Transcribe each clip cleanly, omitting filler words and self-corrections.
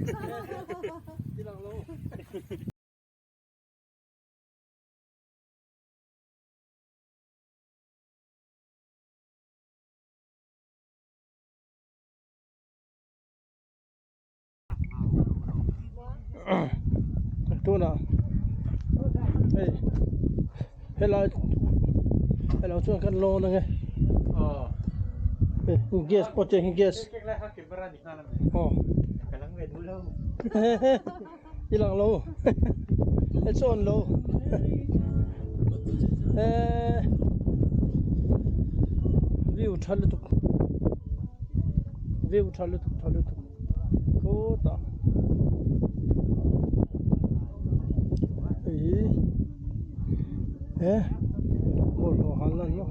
I lang lo. Tunah hei helai helo chuan kan lawn ange hei gas pawh tiang hi gas aw i lang lo hei chu an lo eee view tha lutuk view tha lutuk tha lutuk. Khawtah hei hi he bawlhhlawh halna an ni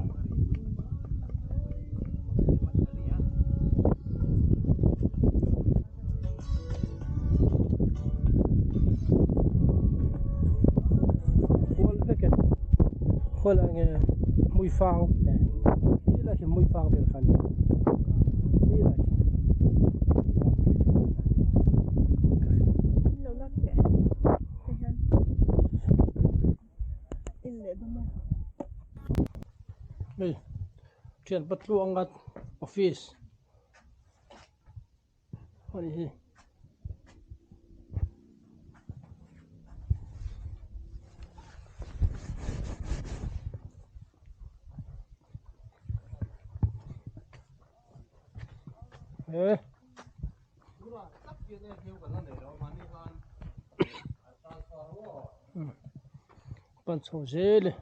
kual vek e khawiah nge hmuifang khi lai khi hmuifang vel kha a ni khi lai khi hei thian patluanga office a ni hi. He pan chho zel e.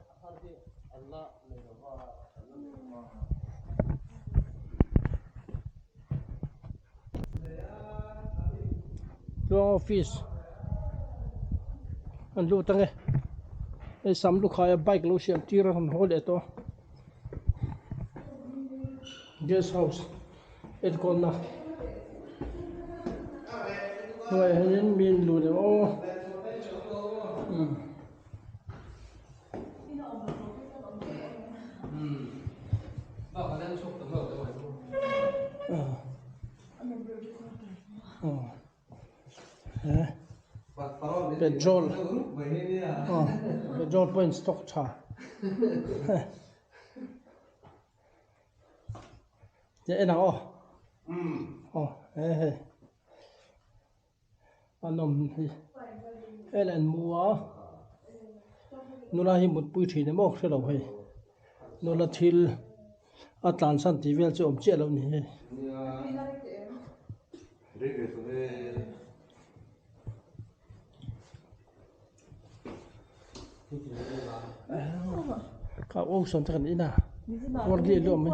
Tluang office an lut ange hei sam lukhai a bike lo siam tir a rawn haw leh tawh a guest house enkawlna hnuaiah hianin mi an luh leh aw umm. Petrol petrol pawh in stock tha teh en ang aw aw he hei a nawm hi hei lah an mu a nula hi mutpui thin em aw hrelo hei nula thil a tlansan tih vel chu awm chiah loh ni hei. Ka aw sawn te kan in a, kawr liah luah mai.